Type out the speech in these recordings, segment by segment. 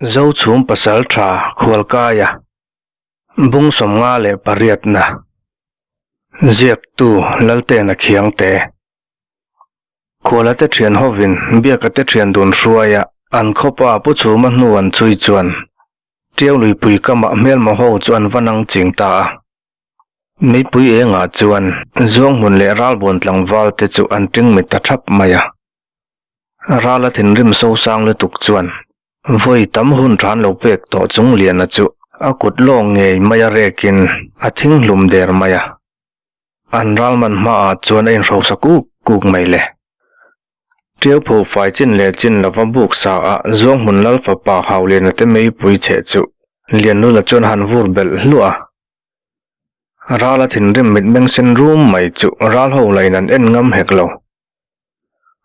Zochhum Pasaltha Khualkaia Bung 58 na Ziaktu Laltena Khiangte Khuala te thian hovin Biaka te thian dun hruaia an khawpa Pu Chhuma hnu an chhui chuan Tiau luipui kamah hmelma ho chu an va nang ching ta a. Meipui engah chuan Zuanghmun leh Ralbuan tlangval te chu an tingmi ta thap mai a. Rala thinrim sosang lutuk chuan vawi tam hun than lo pek tawh chung Liana chu a kut lawng ngei mai a rekin a thing hlum der mai a. An ralman hmaah chuan a inhrosa kuk kuk mai le. Ṭiau pho fai chin leh chin lova buk sa a Zuanghmun Lal fapa Hauliana te meipui cheh chu Lianlula chuan han vur belh hluah a. Rala thinrim mitmeng sen rum mai chu ral ho lain an en ngam hek lo.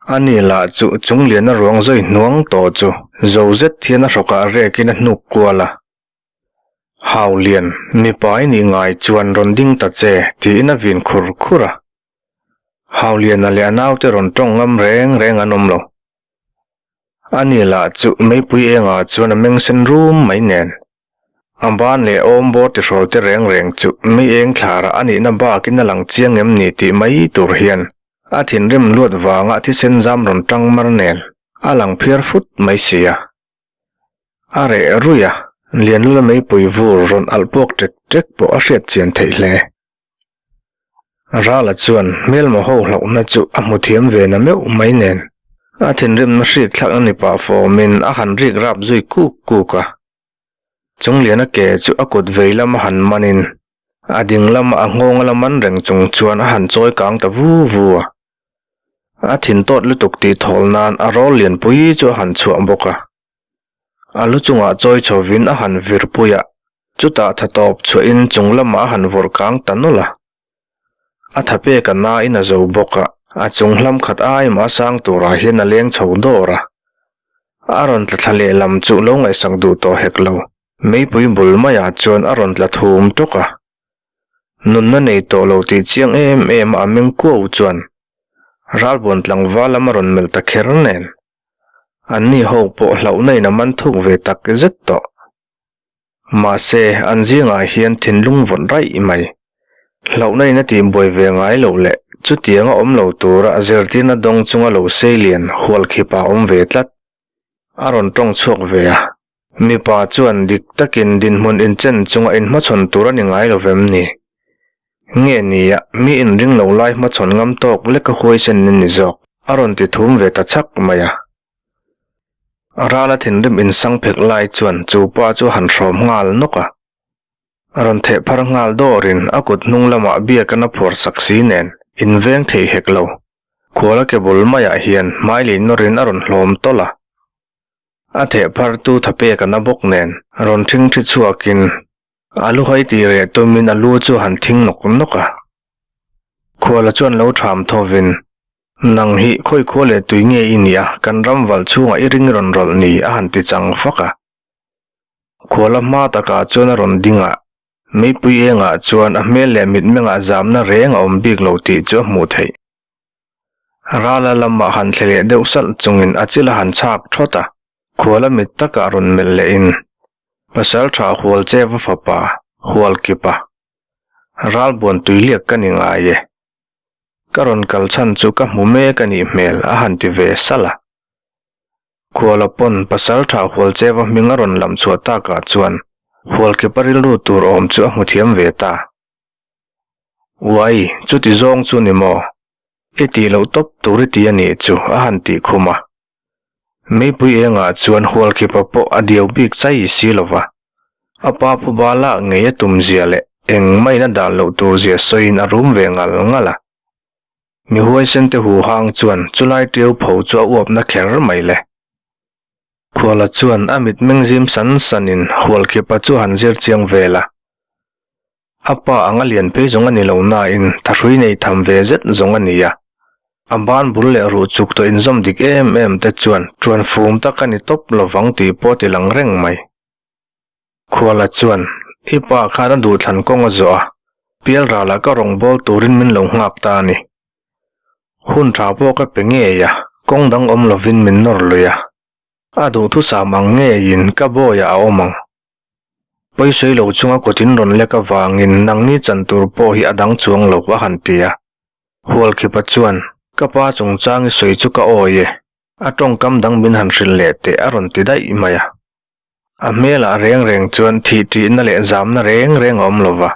Ani lah chu chung liana ruang zawi hnuang tawh chu zo zet hian a hrawkah rekin a hnuk kual a. Hau lian, mipa i nih ngai chuan rawn ding ta che tiin a vin khur khur a. Hau liana leh a naute rawn tawng ngam reng reng an awm lo. Ani lah chu meipui engah chuan a meng sen rum mai nen. A ban leh awm bawr tihrawl te reng reng chu mi eng thlarah a nihna bakin a lang chiang em ni tih mai tur hian a thinrim luat vanga thisen zam rawn tang mar nen a lang phiar fut mai si a. A reh ruih a, Lianlula meipui vur rawn alh puak ṭek ṭek pawh a hriat chian theih hle. Rala chuan hmelma ho hlauhna chu a hmu thiam ve na meuh mai nen a thinrimna hrik thlakna ni pah fawmin a han rik rap zui kuk kuk a. Chungliana ke chu a kut vei lama han manin a ding lama a nghawng la man reng chung chuan a han chawi kang ta vu vu a. A thin tawt lutuk tih thawl nan a rawl lianpui chu a han chhuah bawk a. A lu chungah chawi chhovin a han vir pui a, chutah tha tawp chhuahin chung lamah a han vawrh kang ta nawlh a. A tha pek a nain a zo bawk a, a chung hlam khat aima a sang turah hian a leng chho dawr a. A rawn tla thla lehlam chu lo ngaihsak duh tawh hek lo. Meipui bul maiah chuan a rawn tla thum tawk a. Nunna nei tawh lo tih chiang em em a meng kuau chuan Ralbuan tlangval lam a rawn melh ta kher nen. Anni ho pawh hlauhna in a man thuk ve tak zet tawh. Mahse, an zingah hian thinlung vawt raih mai. Hlauhna in a tihbuai ve ngai loh leh chutianga awm lo tura zirtirna dawng chunga lo seilian hualkhip a awm ve tlat. A rawn tawng chhuak ve a. Mipa chuan dik takin dinhmun inchen chunga inhmachhawn tur a ni ngai lo vem ni? Nge nia, mi inring lo lai hmachhawn ngam tawk leka huaisen in ni zawk? A rawn ti thum ve ta chak mai a. Rala thinrim insang phek lai chuan chu pa chu a han hrawm nghal nawk a. A rawn theh phar nghal dawrin a kut hnung lamah biakin a phuar sak si nen inveng thei hek lo. Khuala ke bul maiah hian hmai lei nawrin a rawn hlawm tawlh a. A theh phar tu tha pek a na bawk nen rawn thingthi chhuakin a lu hai tih reh tumin a lu chu a han thing nawk nawk a. Khuala chuan lo tham thovin Nang hi khawi khua leh tui nge i nia, kan ram valh chhungah i ring rawn rawlh ni a han ti chang fak a. Khuala hma takah chuan a rawn ding a, meipui engah chuan a hmel leh mitmengah zamna reng a awm bik lo tih chu a hmuh theih. Rala lamah han thle leh deuh salh chungin a chil a han chhak thawt a, khuala mit takah rawn melh lehin, Pasaltha hual che va fapa, hual kipa. Ralbuan tuiliak ka ni ngai e. Ka rawn kal chhan chu ka hmu mek a nih hmel a han ti ve salh a. Khuala pawn pasal tha Hualcheva hming a rawn lam chhuah takah chuan Hualkipa rilru tur awm chu a hmu thiam ve ta. Uai, chuti zawng chu ni maw? I tih loh tawp tur i ti a nih chu a han tih khum a. Meipui engah chuan Hualkipa pawh a diau bik chai si lo va. A pa phuba lak ngei a tum zia leh engmah in a dan loh tur zia sawiin a rum ve ngal ngal a. Mi huaisen te huhang chuan chulai ṭiau pho chu a uapna kher mai le. Khuala chuan a mitmeng zim san sanin Hualkhipa chu han zir chiang vel a. A pa anga lian phei zawng a ni lo nain thahrui nei tham ve zet zawng a ni a. A ban bul leh ruh chuk tawh inzawm dik em em te chuan ṭuan fum tak a ni tawp lovang tih pawh a ti lang reng mai. Khuala chuan, I pa khan a duhthlan kawng a zawh a, pial ralah ka rawngbâwl turin min lo nghak ta a ni. Hun tha pawh ka pe ngei a, kawng dang awm lovin min nawr lui a. A duhthusam ang ngeiin ka bawiah a awm ang. Pawisawi lo chunga kut in rawn lek avangin nangni chan tur pawh hi a dang chuang lo a han ti a. Hualkhipa chuan, Ka pa chungchang i sawi chu ka awi e, a tawngkam dang min han hrilh leh teh a rawn ti daih mai a. A hmelah reng reng chuan thih ṭihna leh zamna reng reng a awm lo va.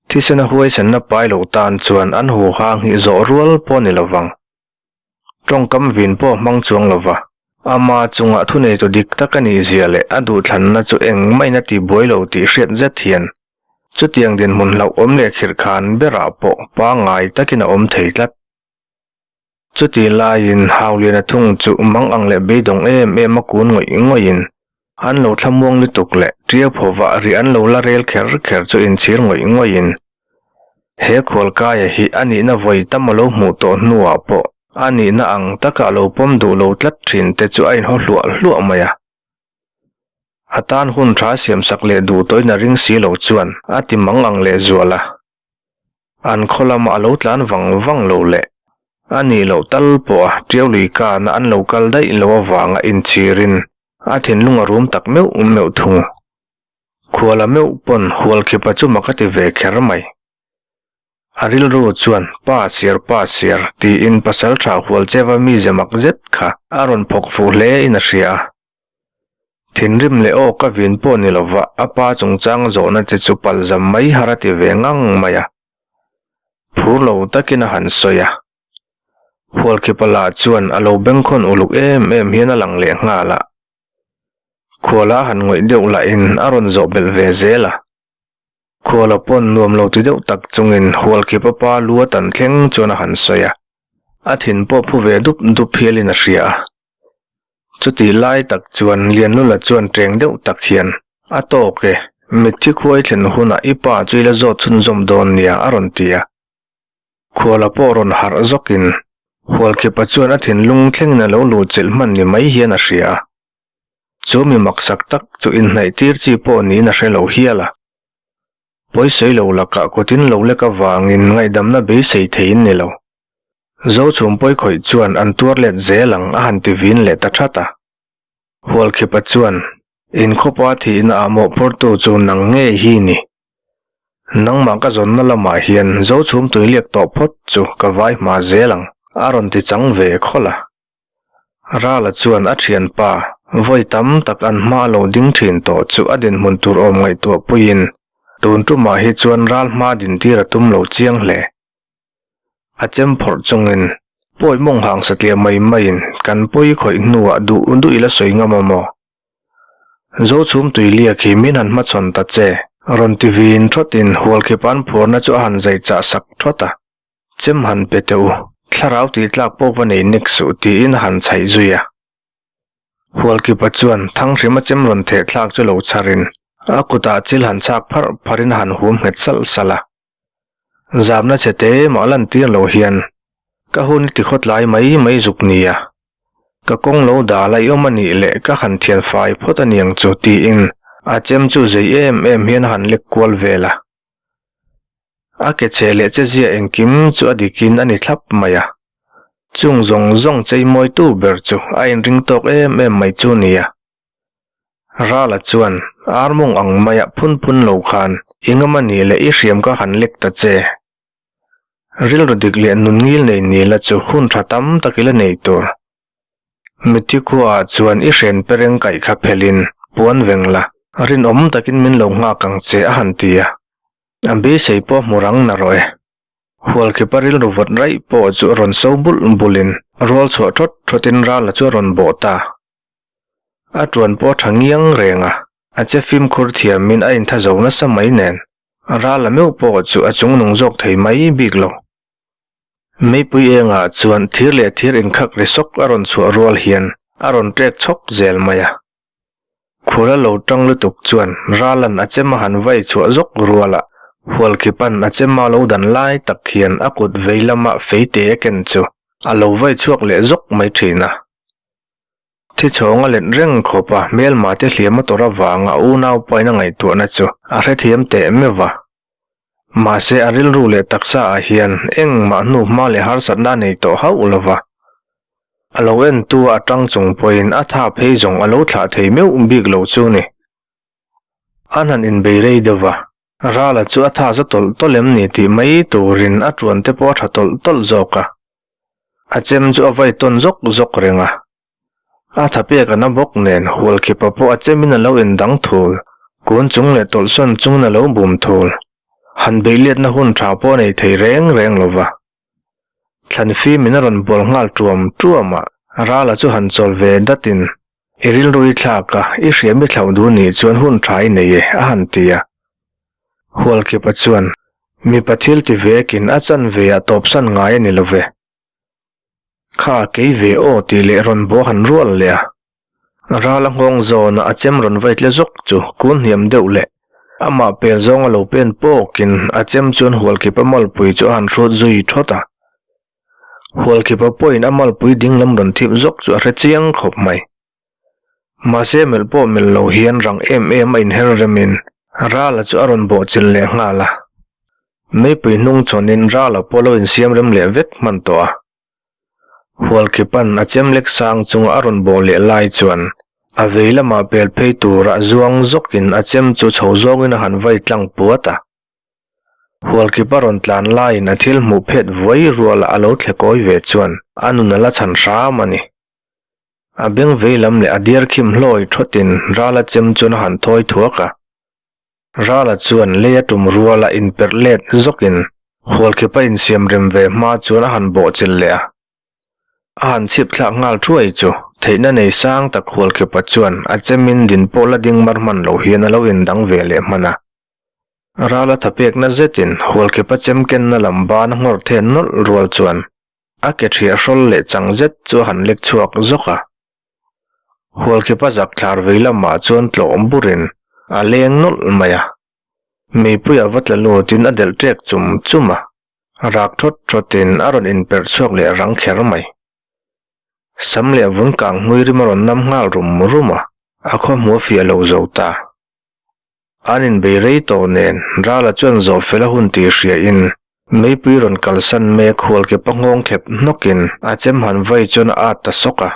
Thisena huaisenna pai lo tan chuan an huhang hi zawh rual pawh a ni lo vang. Tawngkam vin pawh hmang chuang lova, ama chungah thuneitu dik tak a nih zia leh a duhthlanna chu engmah in a ti buai lo tih hriat zet hian chutiang dinhmun hlauhawm leh khirhkhan berah pawh pangngai takin a awm thei tlat. Chutih laiin Hauliana thung chu mang ang leh beidawng em em a kun ngawih ngawih in an lo thlamuang lutuk leh ṭiau phawvah ri an lo la rel kher kher chu inchhir ngawih ngawih in He khualkaia hi a nihna vawi tam a lo hmuh tawh hnuah pawh a nihna ang taka a lo pawm duh lo tlat thin te chu a inhaw hluah hluah mai a. A tan hun tha siamsak leh duh tawhin a ring si lo chuan a ti mang ang leh zual a. An khaw lamah a lo tlan vang vang lo leh a nih loh tal pawh a ṭiau lui kana an lo kal daih lo avanga inchhirin a thinlung a rum tak meuh meuh thung. Khuala meuh pawn Hualkhipa chu mak a ti ve kher mai. A rilru chuan, Pa siar, pa siar, tiin pasalṭha Hualcheva mize mak zet kha a rawn phawk fuh hle in a hria a. Thinrim leh aw ka vin pawh ni lova a pa chungchang zawhna che chu palzam mai har a ti ve ngang mai a. Phur lo takin a han sawi a. Hualkhipa lah chuan a lo bengkhawn uluk em em hian a lang leh nghal a. Khuala han ngawih deuh lahin a rawn zawh belh ve zel a. Khuala pawn nuam lo ti deuh tak chungin Hualkhipa pa lu a tan thleng chuan a han sawi a, a thin pawh phu ve dup dup hialin a hria a. Chutih lai tak chuan Lianlula chuan ṭeng deuh tak hian, A tawk e, mitthi khuai thlen hunah i pa chu i la zawt chhunzawm dawn nia a rawn ti a. Khuala pawh rawn harh zawkin Hualkhipa chuan a thinlung thlengin a lo luhchilh hman ni mai hian a hria a. Chu mi maksak tak chu inhnaih tir chi pawh niin a hre lo hial a. Pawisawi lo lakah kutin lo lek avangin ngaihdamna beisei theiin ni lo. Zochhum pawikhawih chuan an tuar let zel ang a han ti vin leh ta that a. Hualkhipa chuan, Inkhawpa thihna ah mawhphurtu chu nang ngei hi ni. Nangmah ka zawnna lamah hian Zochhum tuiliak tawh phawt chu ka vai hma zel ang, a rawn ti chang ve khawlh a. Rala chuan a thianpa, vawi tam tak an hma lo ding thin tawh chu a dinhmun tur awm ngaihtuah puiin, tun tumah hi chuan ral hma dintir a tum lo chiang hle. A chem phawrh chungin, Pawi mawng hang satliah mai maiin kan pawi khawih hnuah duh duh ila sawi ngam a maw? Zochhum tuiliak hi min han hmachhawn ta che, rawn ti vin thawtin Hualkhipa'n phuarna chu a han zai chah sak thawt a. Chem han pe teh u, thlarau tih tlak pawh va nei nek suh tiin a han chhaih zui a. Hualkhipa chuan Thanghrima chem rawn theh thlak chu lo chharin a kutah chil han chhak pharh pharhin a han hum nghet salh salh a. Zamna che te mah lantir lo hian ka hun i ti khawtlai mai mai zuk nia. Ka kawng lo dal a i awm a nih leh ka han thian fai phawt a niang chu tiin a chem chu zei em em hian a han lek kual vel a. A ke chhe leh che zia engkim chu a dikin a ni thlap mai a. Chung zawng zawng cheimawitu ber chu a inring tawk em em mai chu nia. Rala chuan, Armawng ang maia phun phun lo khan i ngam a nih leh i hriam ka han lek ta che. Rilru dik leh nun ngil nei ni la chu hun tha tam tak i la nei tur. Mitthi khuaah chuan i hren pereng kaih kha phelin puan veng la, rinawm takin min lo nghak ang che a han ti a. A beisei pawh hmu rang na rawh e. Hualkhipa rilru vawt raih pawh chu rawn so bulh bulhin rual chhuah thawt thawtin Rala chu a rawn bawh ta. A tuan pawh a tha ngiang reng a, a che fimkhur thiamin a intha zo nasa mai nen, Rala meuh pawh chu a chungnung zawk thei mai bik lo. Meipui engah chuan thir leh thir inkhak ri sawk a rawn chhuah rual hian a rawn ṭek chhawk zel mai a. Khura lo ṭang lutuk chuan Ralan a chem a han vai chhuah zawk rual a, Hualkhipan a chem a lo dan lai tak hian a kut vei lama feite a ken chu a lo vai chhuak leh zawk mai ṭhin a. Thi chhawng a let reng khawp a, hmelma te hliam a tawrh avanga a unau paina ngaihtuahna chu a hrethiam teh meuh a. Mahse a rilru leh taksa ah hian engmah hnu hma leh harsatna a nei tawh hauh lo va. A lo entu a tang chung pawhin a tha phei zawng a lo thlah thei meuh bik lo chu ni. An han inbei rei deuh va, Rala chu a tha za tawlh tawlh em ni tih mai turin a tuan te pawh a tha tawlh tawlh zawk a. A chem chu a vai tawn zawk zawk reng a. A tha pek a na bawk nen Hualkhipa pawh a chemin a lo indang thul, kun chung leh tawlhsawn chungin a lo bum thul. Han beihletna hun tha pawh a nei thei reng reng lo va. Thlan fimin a rawn bual nghal tuam tuam a, Rala chu han chawl ve datin, I rilru i thlak a, i hriam i thlauh duh nih chuan hun tha i nei e, a han ti a. Hualkhipa chuan, Mipa thil ti vekin a chanve ah tawpsan ngai a ni lo ve. Kha kei ve aw tih leh rawn bawh han rual leh a. Rala nghawng zawna a chem rawn vai tle zawk chu kun hniam deuh leh amah pel zawng a lo pen pawkin a chem chuan Hualkhipa malpui chu a han hrut zui thawt a. Hualkhipa pawhin a malpui dinglam rawn thip zawk chu a hre chiang khawp mai. Mahse melh pawh melh lo hian rang em em a inher remin Rala chu a rawn bawhchilh leh nghal a. Meipui hnung chhawnin Rala pawh lo insiam rem leh vek hman tawh a. Hualkhipan a chem lek sang chunga a rawn bawh leh lai chuan a vei lamah pel phei tura zuang zawkin a chem chu chho zawngin a han vai tlang puat a. Hualkhipa rawn tlan laiin a thil hmuh phet vuai ruala a lo thle kawi ve chuan a nun a la chhan hram a ni. A beng vei lam leh a diar khim hlawi thawtin Rala chem chuan a han thawi thuak a. Rala chuan lei a tum ruala inperh let zawkin Hualkhipa insiam rem ve hma chuan a han bawhchilh leh a. A han chhip thlak nghal thuai chu theihna nei sang tak Hualkhipa chuan a chemin din pawh la ding mar hman lo hian a lo indang ve leh hman a. Rala thapekna zetin Hualkhipa chem kenna lam ban a nghawr then nawlh rual chuan a ke ṭhiah hrawl leh chang zet chu a han lek chhuak zawk a. Hualkhipa zak thlar vei lamah chuan tlawm burin a leng nawlh mai a. Meipuia va tla lutin a delh ṭek chum chum a, rak ṭhawt ṭhawtin a rawn inperh chhuak leh rang kher mai. Sam leh vun kang hmui rim a rawn nam nghal rum rum a, a khawhmuh a fiah lo zo ta. An inbei rei tawh nen Rala chuan zawh fel a hun tih hriain meipui rawn kalsan mek hualkepa nghawng thlep hnawkin a chem han vai chuan a at ta sawk a.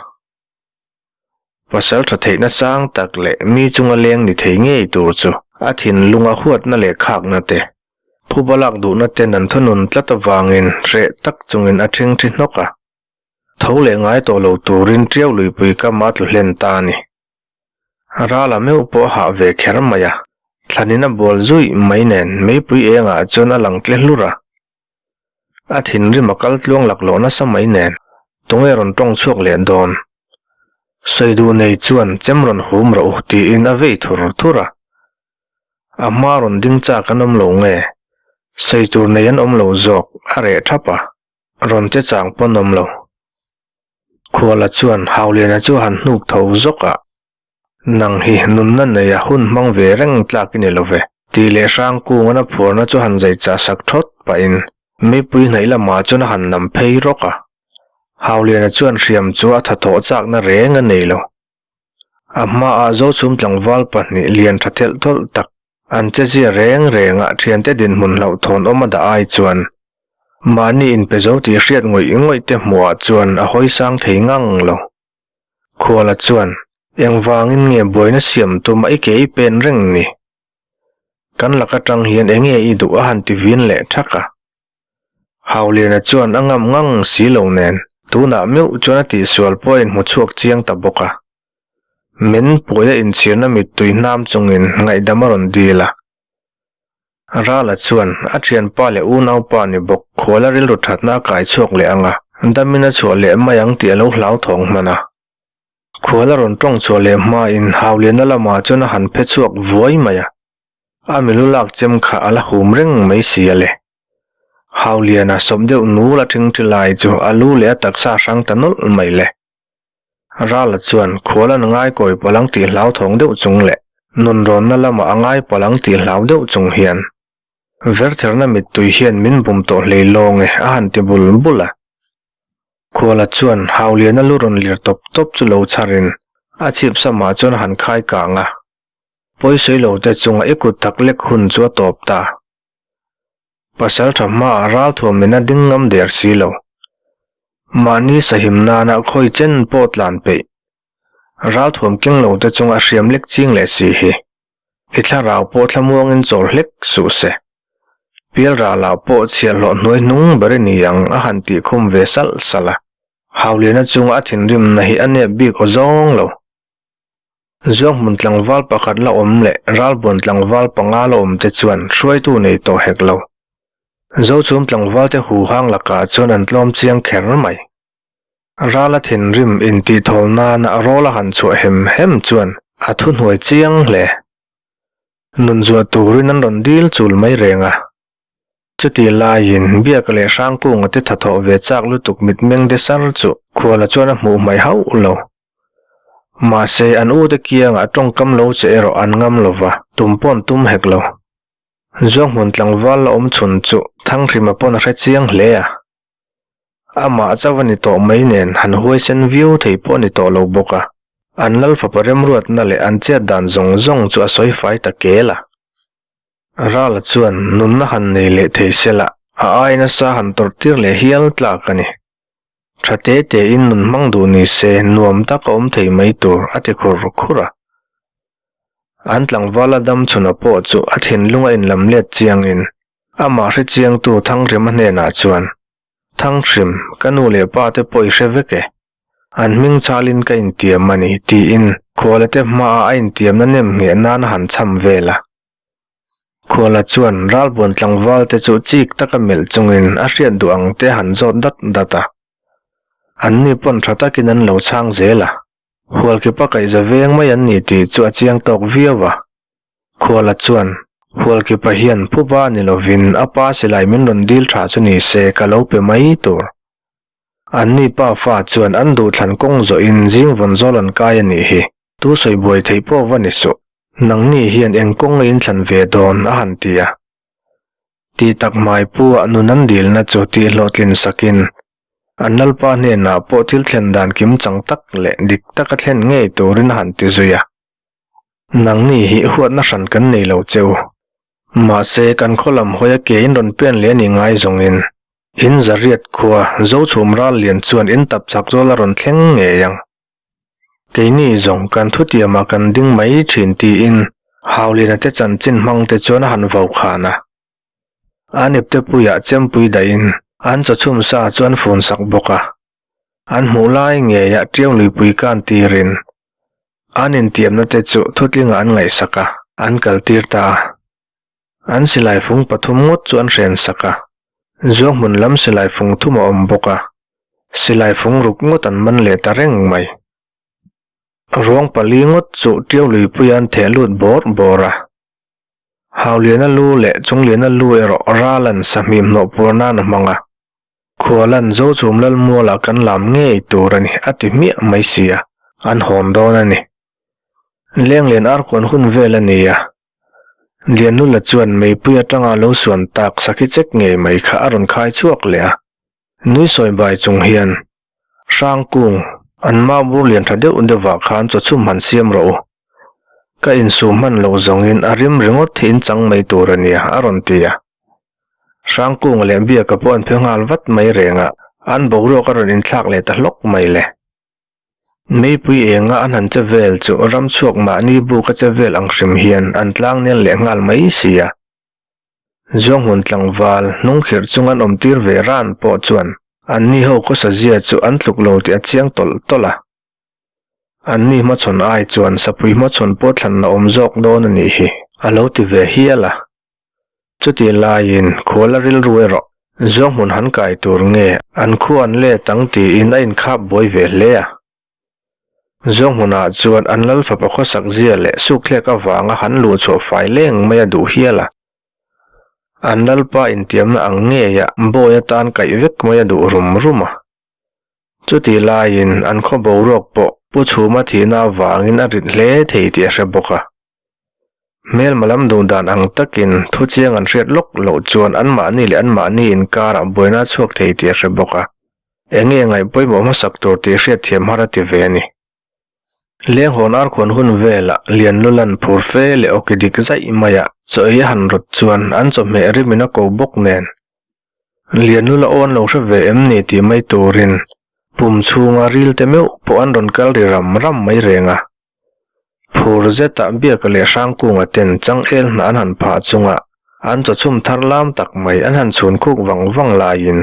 Pasal tha theihna sang tak leh mi chunga leng ni thei ngei tur chu a thinlunga huatna leh khakna te, phuba lak duhna ten an thunun tlat avangin hreh tak chungin a ṭhingṭhi hnawk a. Tho leh ngai tawh lo turin ṭiau luipui kam a tlu hlen ta a ni. Rala meuh pawh a hah ve kher mai a, thlanin a bual zuih mai nen meipui engah chuan a lang tle hlur a. A thinrim a kal tluang laklawh nasa mai nen tunge rawn tawng chhuak leh dawn? Sawi duh nei chuan chem rawn hum rawh u tiin a vei thur thur a. A hma rawn ding chak an awm lo nge? Sawi tur nei an awm lo zawk a reh thap a. Rawn che chang pawn awm lo. Khuala chuan Hauliana chu han hnuk tho zawk a, Nang hi nunna neia hun hmang ve reng tlak i ni lo ve, tih leh Hrangkungan a phuarna chu han zai chah sak thawt pahin mipui hnaih lamah chuan a han nam phei rawk a. Hauliana chuan hriam chu a thathawh chakna reng a nei lo. A hmaah Zochhum tlangval pahnih lian tha thelh thawlh tak an chezia reng rengah thiante dinhmun hlauhthawn awm a dah ai chuan mahni inpe zo tih hriat ngawih ngawih te hmuhah chuan a hawi sang thei ngang lo. Khuala chuan, Engvangin nge buaina siam tum a i ke i pen reng ni? Kan lak atang hian enge i duh a han ti vin leh thak a. Hauliana chuan a ngam ngang si lo nen tunah meuh chuan a tihsual pawh a inhmu chhuak chiang ta bawk a. Min puaia inchhirna mittui hnam chungin ngaihdam a rawn dil a. Rala chuan a thianpa leh unaupa ni bawk khuala rilru thatna a kai chhuak leh ang a, damin a chhuah leh mai ang tih a lo hlauthawng hman a. Khual a rawn tawng chhuah leh hmain Hauliana lamah chuan a han phe chhuak vuai mai a, a milu lak chem kha a la hum reng mai si a le. Hauliana sawp deuh nul a ṭhingṭhi lai chu a lu leh a taksa hrang ta nawlh mai le. Rala chuan khual an ngai kawi palh ang tih hlauthawng deuh chung leh nunrawnna lamah a ngai palh ang tih hlau deuh chung hian Vertherna mittui hian min bum tawh hlei lawng e a han ti bul bul a. Khuala chuan Hauliana lu rawn lir tawp tawp chu lo chharin a chhip samah chuan a han khai kang a. Pawisawi lo te chunga i kut tak lek hun chu a tawp ta. Pasal tha hmaah ralthuam in a ding ngam der si lo. Mahni sahim nana khawi chen pawh tlan peih. Ralthuam keng lo te chunga hriam lek ching leh si hi. I thlarau pawh thlamuangin chawl hlek suh se. Pialralah pawh chhiahhlawh hnuai hnung ber i ni ang a han tih khum ve salh salh a. Hauliana chunga a thinrimna hi a nep bik aw zawng lo. Zuanghmun tlangval pakhat la awm leh ralbuan tlangval panga la awm te chuan hruaitu nei tawh hek lo. Zochhum tlangvalte huhang lakah chuan an tlawm chiang kher mai. Rala thinrim intihthawl nana a rawl a han chhuah hem hem chuan a thuhnuai chiang hle. Nunzuah turin an rawn dil chul mai reng a. Chutih laiin Biaka leh Hrangkunga te thathawh ve chak lutuk mitmeng de sar chu Khuala chuan a hmuh hmaih hauh lo. Mahse an ute kiangah tawngkam lo che erawh an ngam lo va, tum pawn tum hek lo. Zuanghmun tlangval la awm chhun chu Thanghrima pawn a hre chiang hle a. Amah chauh a ni tawh mai nen han huaisen viau thei pawh a ni tawh lo bawk a, an lal fapa remruatna leh an chet dan zawng zawng chu a sawi fai ta kel a. Rala chuan nunna han nei leh thei se lah a ai nasa han tawrh tir leh hial tlak a ni. Tha te tein nun hmang duh ni se nuam tak a awm thei mai tur a ti khur khur a. An tlangvala dam chhuna pawh chu a thinlung a inlam let chiangin amah hre chiangtu Thanghrima hnenah chuan, Thanghrim, ka nu leh pa te pawh i hre vek e. An hming chalin ka intiam a ni, tiin Khuala te hmaah a intiamna nem ngheh nan a han cham vel a. Khuala chuan ralbuan tlangval te chu chik taka melh chungin a hriat duh ang te a han zawt dat dat a. Anni pawn tha takin an lo chhang zel a. Hualkipa kaihza veng mai an ni tih chu a chiang tawk viau a. Khuala chuan, Hualkipa hian phuba ni lovin a pa silai min rawn dil tha chu ni se ka lo pe mai tur. Anni pa fa chuan an duhthlan kawng zawhin zing vawn zawl an kai a nih hi. Tu sawi buai theih pawh va ni suh. Nangni hian eng kawng a inthlan ve dawn a han ti a. Tih tak hmai pu ah nun an dilna chu tih hlawhtlin sakin An Lalpa hnenah pawh thil thlen dan kim chang tak leh dik taka thlen ngei turin a han ti zui a. Nangni hi huatna hran kan nei lo che u. Mahse, kan khaw lam hawia ke in rawn pen leh a ni ngai zawngin, in zariat khua Zochhum ral lian chuan in tap chak zawl a rawn thleng ngei ang. Keini zawng kan thutiamah kan ding mai thin tiin Hauliana te chanchin hmangte chuan a han vaukhana. An ipte puiah chempui dahin an chawchhum sa chu an fun sak bawk a. An hmuh lai ngeiah tiang luipui kan tirin an intiamna te chu thutlingah an ngaihsak a, an kaltir ta a. An silai fung pathum ngawt chu an hren sak a, Zuanghmun lam silai fung thum a awm bawk a, silai fung ruk ngawt an man leh ta reng mai. Ruang pali ngawt chu tiau luipuia an theh lut bawr bawr a. Hauliana lu leh Chungliana lu erawh Ralan sahmim hnawh pur nan a hmang a. Khualan Zochhum Lalmualah kan lam ngei tur a ni a ti hmiah mai si a, an hawn dawn a ni. Lenglen arkuan hun vel a ni a. Liannula chuan meipui atanga lo suan tak sakhi chek ngei mai kha a rawn khai chhuak leh a. Nui sawi bai chung hian, Hrangkung, an mau bur lian tha deuh deuhvah khan chawchhum han siam rawh u. Ka insum hman loh zawngin a rim ringawt hi in chang mai tur a nia, a rawn ti a. Hrangkunga leh Biaka pawh an phe nghal vat mai reng a, an boruak a rawn inthlak leh ta hlawk mai le. Meipui enga an han che vel chu ram chhuak mahni buk a che vel ang hrim hian an tlang nel leh nghal mai si a. Zuanghmun tlangval hnungkhirh chung an awmtir ve ran pawh chuan anni ho khawsazia chu an tluk lo tih a chiang tawlh tawlh a. Anni hmachhawn ai chuan sapui hmachhawn pawh thlanna awm zawk dawn a nih hi, a lo ti ve hial a. Chutih laiin khuala rilru erawh Zuanghmun han kai tur nge an khua an let ang tiin a inkhap buai ve hle a. Zuanghmunah chuan an lal fapa khawsak zia leh sukthlek avanga han luhchhuah fai leng mai a duh hial a. An lalpa intiamna ang ngeia bawi atan kaih vek mai a duh rum rum a. Chutih laiin an khaw boruak pawh Pu Chhuma thihna avangin a rit hle thei tih a hre bawk a. Hmelma lam duh dan ang takin thu chiang an hriat lawk loh chuan anmahni leh anmahni inkarah buaina a chhuak thei tih a hre bawk a. Enge ngaih pawimawh hmasak tur tih hriat thiam har a ti ve a ni. Lenghawn arkhuan hun velah Lianlulan phur fe leh awki dik zaih maiah chaw ei a han rawt chuan an chawhmeh rimin a ko bawk nen Lianlula aw an lo hre ve em ni tih mai turin. Pum chhunga ril te meuh pawh an rawn kal ri ram ram mai reng a. Phur zetah Biaka leh Hrangkunga ten changel hna an han phah chunga an chawchhum thar lam tak mai an han chhun khuk vang vang laiin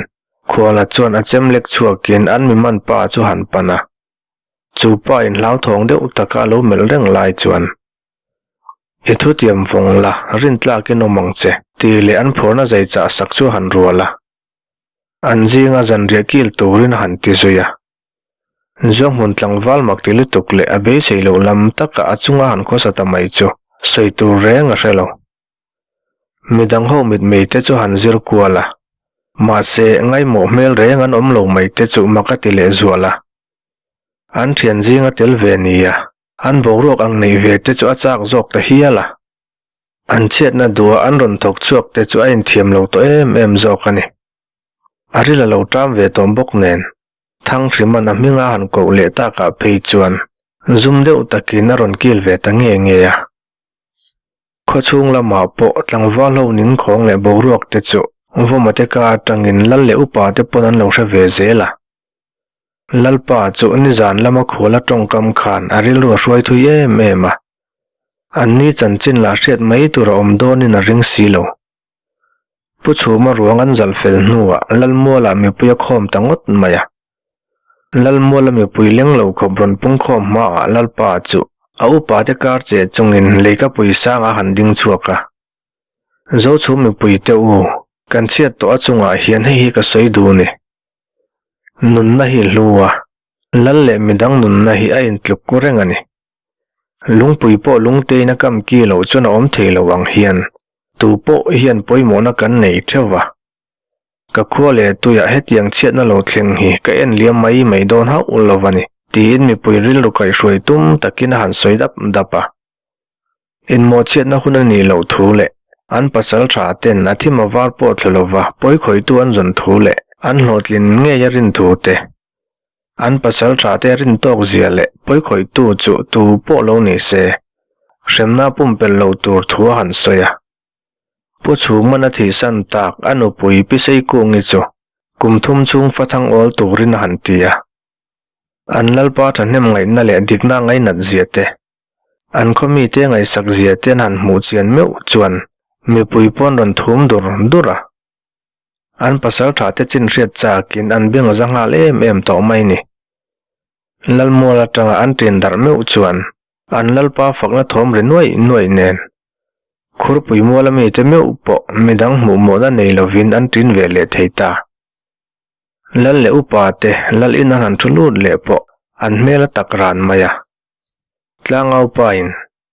Khuala chuan a chem lek chhuakin an mi man pa chu han pan a. Chu pa in hlauthawng deuh taka a lo melh reng lai chuan, I thutiam vawng la, rintlakin awm ang che, tih leh an phurna zai chah sak chu a han rual a. An zinga zanriah kil turin a han ti zui a. Zuanghmun tlangval mak ti lutuk leh a beisei loh lam taka a chunga han khawsa ta mai chu sawi tur reng a hre lo. Midang ho mitmei te chu han zir kual a, mahse ngaimawh hmel reng an awm lo mai te chu mak a ti leh zual a. An thian zinga tel ve nia, an boruak ang neih ve te chu a chak zawk ta hial a. An chhiatna duha an rawn thawk chhuak te chu a inthiam lo tawh em em zawk a ni. A ril a lo ṭam ve tawh bawk nen, Thanghriman a hminga han koh leh takah phei chuan zum deuh takin a rawn kil ve ta nge nge a. Khawchhung lamah pawh tlangval ho ningkhawng leh boruak te chu Vawma te ka atangin lal leh upa te pawn an lo hre ve zel a. Lalpa chu nizan lama khuala tawngkam khan a rilru a hruai thui em em a. An ni chanchin lah hriat mai tur a awm dawnin a ring si lo. Pu Chhuma ruang an zalh fel hnuah Lalmualah mipui a khawm ta ngawt mai a. Lalmuala mipui leng lo khawp rawn pung khawm hmaah Lalpa chu a upate kar che chungin leikapui sangah a han ding chhuak a. Zochhum mipui te u, kan chhiat tawh a chungah hian hei hi ka sawi duh ni. Nunna hi hlu a, Lal leh midang nunna hi a intluk reng a ni. Lungpui pawh lungtein a kam ki loh chuan a awm thei lo ang hian tu pawh hian pawimawhna kan nei theuh va. Ka khua leh tuiah hetiang chhiatna lo thleng hi ka en liam mai mai dawn hauh lo a ni, tiin mipui rilru kaihhruai tum takin a han sawi dap dap a. Inmawh chhiatna hun a nih loh thu leh an pasal tha ten a thim a var pawh thlu lova pawikhawitu an zawn thu leh an hlawhtlin ngei a rin thu te An pasal tha te rin tawk zia leh pawikhawihtu chu tu pawh lo ni se, hremna pumpelh lo tur thu a han sawi a. Pu Chhungman a thihsan tak a nupui Pi Seikungi chu kum thum chhung fathang awl turin a han ti a. An lalpa thahnem ngaihna leh dikna ngainat zia te, an khaw mite ngaihsak zia te an han hmuh chian meuh chuan mipui pawn rawn thum dur dur a. An pasal tha te chin hriat chakin an beng a za nghal em em tawh mai ni. Lalmual atanga an ṭin darh meuh chuan an lalpa fakna thawm ri nuaih nuaih nen Khurpui muala mite meuh pawh midang hmuhmawhna nei lovin an ṭin ve leh thei ta. Lal leh upa te lal in an han thu lut leh pawh an hmel a tak ran mai a. Tlangaupain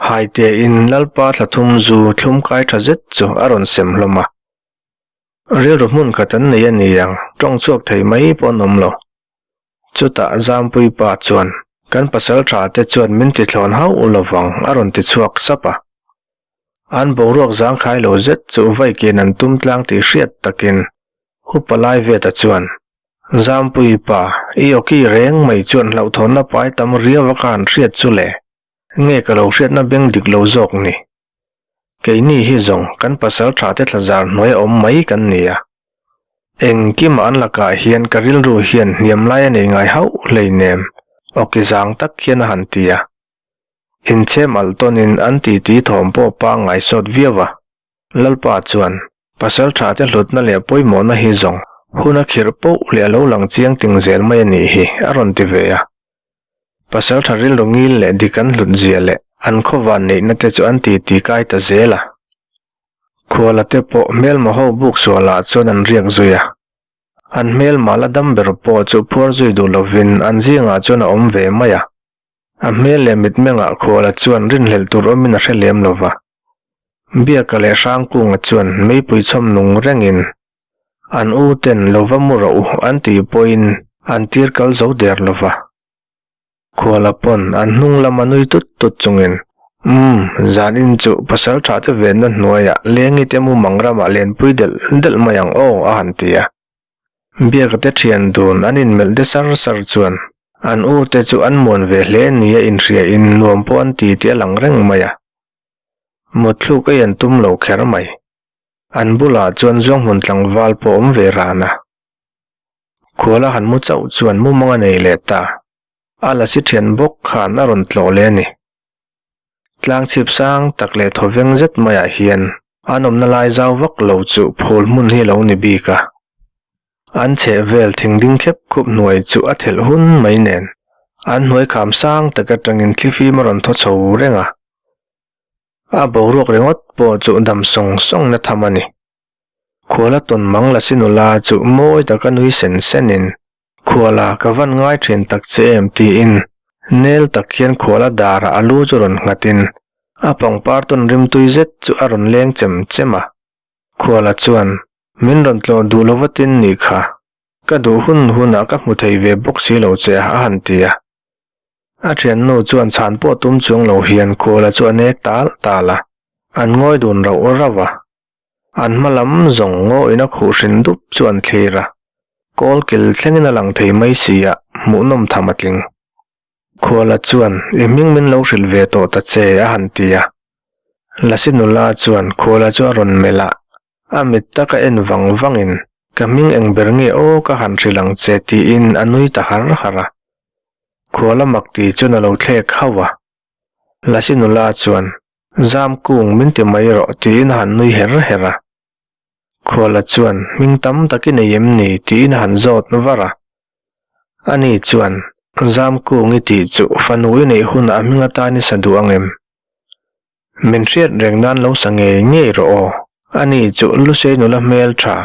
Haitein lalpa thla thum zu thlum kai ṭha zet chu a rawn sem hlawm a. Rilru hmun khat an nei a ni ang, tawng chhuak thei mai pawh an awm lo. Chutah Zampui pa chuan, Kan pasal tha te chuan min ti thlawn hauh lo vang, a rawn ti chhuak sap a. An boruak zangkhai lo zet chu vaikin an tum tlang tih hriat takin Upa Laiveta chuan, Zampui pa, i awki reng mai chuan hlauhthawnna pai tam riau a ka han hriat chu le, nge ka lo hriatna beng dik lo zawk ni? Keini hi zawng kan pasal tha te thlazar hnuai a awm mai kan ni a. Engkimah an lakah hian ka rilru hian hniam lai a nei ngai hauh hleinem, awki zang tak hian a han ti a. Inchhem alh tawnin an titi thawm pawh pangngai sawt viau a. Lalpa chuan, Pasal tha te hlutna leh pawimawhna hi zawng hun a khirh poh leh a lo lang chiang ting zel mai a nih hi, a rawn ti ve a. Pasal tha rilru ngil leh dik an hlut zia leh an khawvan neihna te chu an ti ti kai ta zel a. Khuala te pawh hmelma ho buk sualah chuan an riak zui a. An hmelma la dam ber pawh chu phuar zui duh lovin an zingah chuan a awm ve mai a. A hmel leh mitmengah Khuala chuan rinhlelh tur awmin a hre lem lo va. Biaka leh Hrangkunga chuan meipui chhawm nung rengin an u ten lo va mu rawh u an tih pawhin an tir kal zo der lo va. Khuala pawn an hnung lama nui tut tut chungin, Umm, zanin chu pasal tha te venna hnuaiah lengi te mumang ramah lenpui delh delh mai ang aw a han ti a. Biaka te thian dun an inmelh de sar sar chuan an u te chu an muan ve hle nia inhriain nuam pawh an ti tih a lang reng mai a. Mutthluk ei an tum lo kher mai. An bulah chuan Zuanghmun tlangval pawh awm ve ran a. Khuala han mu chauh chuan mumang a nei leh ta. A lasi thian bawk khan a rawn tlawh leh a ni. Tlang chhip sang tak leh thawveng zet maiah hian an awmna lai zau vak lo chu phul hmun hi a lo ni bik a. An chheh vel thing ding khep khup hnuai chu a thelh hun mai nen an hnuai kham sang tak atangin thlifim a rawn thaw chho reng a. A boruak ringawt pawh chu dam sawng sawng na tham a ni. Khuala tawn mang la si nula chu mawi taka nui sen senin, Khuala, ka van ngai thin tak che em tiin nel tak hian khuala darah a lu chu rawn nghatin a pangpar tawn rimtui zet chu a rawn leng chem chem a. Khuala chuan, Min rawn tlawh duh lo vatin nih kha, ka duh hun hunah ka hmu thei ve bawk si lo che a, a han ti a. A thiannu chuan chhan pawh tum chuang lo hian khuala chu a nek tal tal a, an ngawi dun rauh rauh a. An hma lam zawng ngawin a khuh hrin dup chu an thlir a, kawl kil thlengin a lang thei mai si a, hmuhnawm tham a tling. Khuala chuan, I hming min lo hrilh ve tawh ta che, a han ti a. Lasi nula chuan Khuala chu a rawn melh a, a mit taka en vang vangin, Ka hming eng ber nge aw ka han hrilh ang che, tiin a nui ta har har a. Khuala mak ti chuan a lo thlek hauh a. Lasi nula chuan, Zam kung min ti mai rawh tiin a han nui her her a. Khuala chuan, Hming tam tak i nei em ni? tiin a han zawt var a. Ani chuan, Zam kung i tih chu fanu i neih hunah a hming atan i sa duh ang em? Min hriat reng nan lo sa ngei ngei rawh aw. Ani chu Lusei nula hmel tha,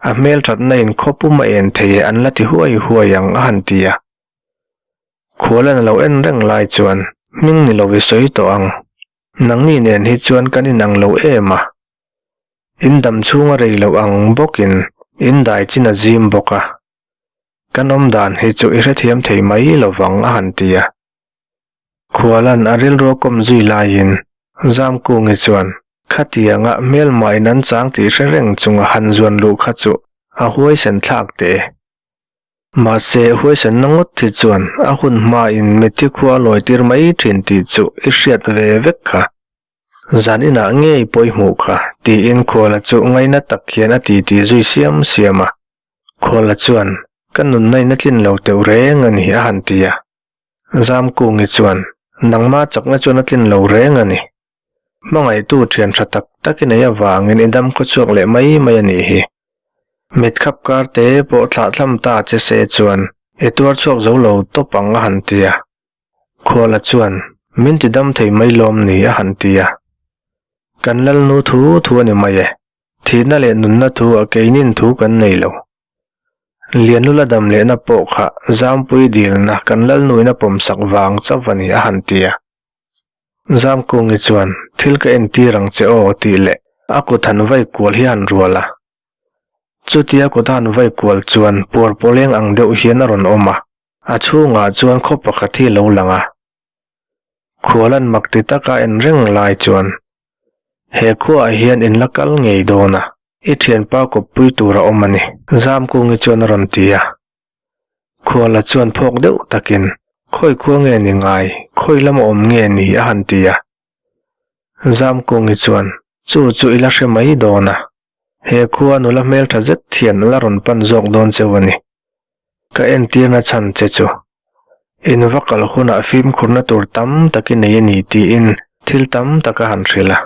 a hmel thatna in khaw pum a en thei e an la ti huai huai ang a han ti a. Khualan a lo en reng lai chuan hming ni lo i sawi tawh ang. Nangni nen hi chuan kan inang lo em a. In dam chhung a rei loh ang bawkin in dai chin a zim bawk a. Kan awm dan hi chu i hrethiam thei mai lovang a han ti a. Khualan a rilru a kawm zui laiin Zamkungi chuan khatianga hmelmah in an chang tih hre reng chunga han zuan luh kha chu a huaisen thlak teh e. Mahse huaisenna ngawt hi chuan a hun hmain mitthi khua lawi tir mai thin tih chu i hriat ve vek kha. Zan inah ngei pawh i hmuh kha tiin Khuala chu ngaina tak hian a titi zui siam siam a. Khuala chuan, Ka nunna in a tlin lo teuh reng a ni a han ti a. Zamkungi chuan, Nangma chakna chuan a tlin lo reng a ni. Hmangaihtu thian tha tak tak i nei avangin i dam khawchhuak leh mai mai a nih hi. Mit khap kar te pawh thlah thlam ta che se chuan i tuar chhuak zo lo tawp ang a han ti a. Khuala chuan, Min ti dam thei mai lawm ni a han ti a. Kan Lalnu thu thu a ni mai e. Thihna leh nunna thu a keinin thu kan nei lo. Lianlula dam lehna pawh kha Zampui dilna kan Lalnuin a pawmsak vang chauh a ni a han ti a. Zamkungi chuan, Thil ka entir ang che aw tih leh a kut han vai kual hi a han rual a. Chutia kut a han vai kual chuan puar pawleng ang deuh hian a rawn awm a, a chhungah chuan khaw pakhat hi a lo lang a. Khualan mak ti taka en reng lai chuan, He khuaah hian in la kal ngei dawn a, i thianpa kawppui tur a awm a ni, Zamkungi chuan a rawn ti a. Khuala chuan phawk deuh takin, Khawi khua nge ni ngai, khawi lama awm nge ni? a han ti a. Zamkungi chuan, Chu chu i la hre mai dawn a, he khua nula hmeltha zet hian a la rawn pan zawk dawn cheu a ni. Ka entirna chhan che chu in va kal hunah fimkhurna tur tam tak i nei a ni tiin thil tam tak a han hrilh a.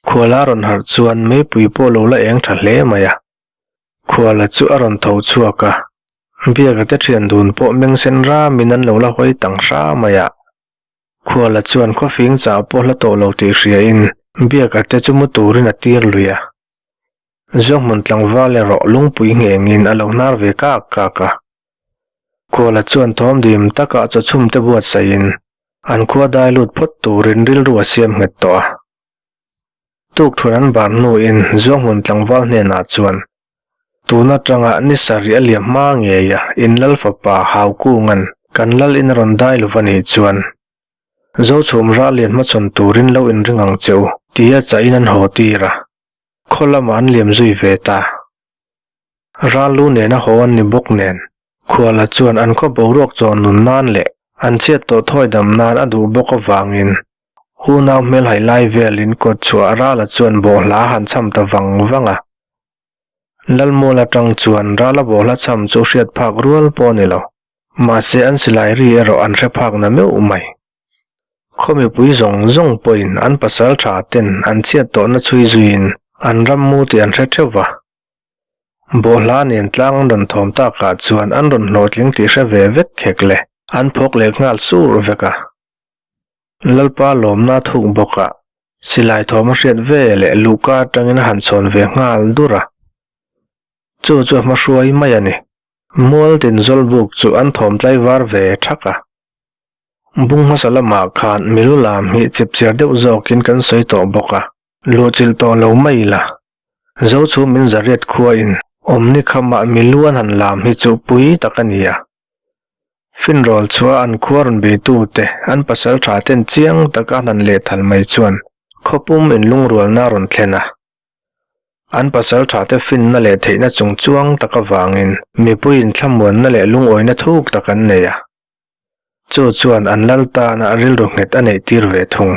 Khuala rawn harh chuan meipui pawh lo la eng tha hle mai a. Khuala chu a rawn tho chhuak a, Biaka te thian dun pawh meng sen ramin an lo la hawi tang hra mai a. Khuala chuan khawfing chah pawh hla tawh lo tih hriain Biaka te chu mu turin a tir lui a. Zawng hmun tlangval erawh lungpui nghengin a lo hnar ve kak kak a. Khuala chuan thawm dim takah chawchhum te buatsaihin an khua dai lut phawt turin rilru a siam nghet tawh a. Tukthun an bar hnuin zawng hmun tlangval hnenah chuan tun atanga ni sarih a liam hma ngei a in lal fapa Haukunga'n kan lal in a rawn dai lo va nih chuan Zochhum ral lian hmachhawn turin lo inring ang che u tia chahin an haw tir a. Khaw lamah an liam zui ve ta. Ral lu nena haw an ni bawk nen, Khuala chuan an khaw boruak chaw nun nan leh an chhiat tawh thawi dam nan a duh bawk avangin unau hmelhai lai velin kawt chhuah Rala chuan bawhhla a han chham ta vang vang a. Lalmual atang chuan Rala bawhla cham chu hriat phak rual pawh a ni lo. Mahse an silai ri erawh an hre phak na meuh mai. Khaw mipui zawng zawng pawhin an pasal tha ten an chhiat tawhna chhui zuiin an ram mu tih an hre theuh va. Bawhhla nen tlang an rawn thawm takah chuan an rawn hlawhtling tih hre ve vek khek le, an phawk leh nghal sur vek a. Lalpa lawmna thuk bawkah silai thawm a hriat ve leh luhka atangin a han chhawn ve nghal dur a. Chu chu a hmahruai mai a ni. Mual tin zawlbuk chu an thawm tlaivar ve thak a. Bung hmasa lamah khan milu lam hi chipchiar deuh zawkin kan sawi tawh bawk a, luhchilh tawh lo mai ila. Zo chu min zariat khuain awmni khamah milu an han lam hi chu pui tak a ni a. Finrawl chhuah an khua rawn beitute an pasal tha ten chiang taka an han lehthal mai chuan khawpum inlungrualna a rawn thlen a. An pasal thate finna leh theihna chung chuang tak avangin mipuiin thlamuanna leh lungawina thuk tak an nei a. Chu chuan an lal tana rilru nghet a neih tir ve thung.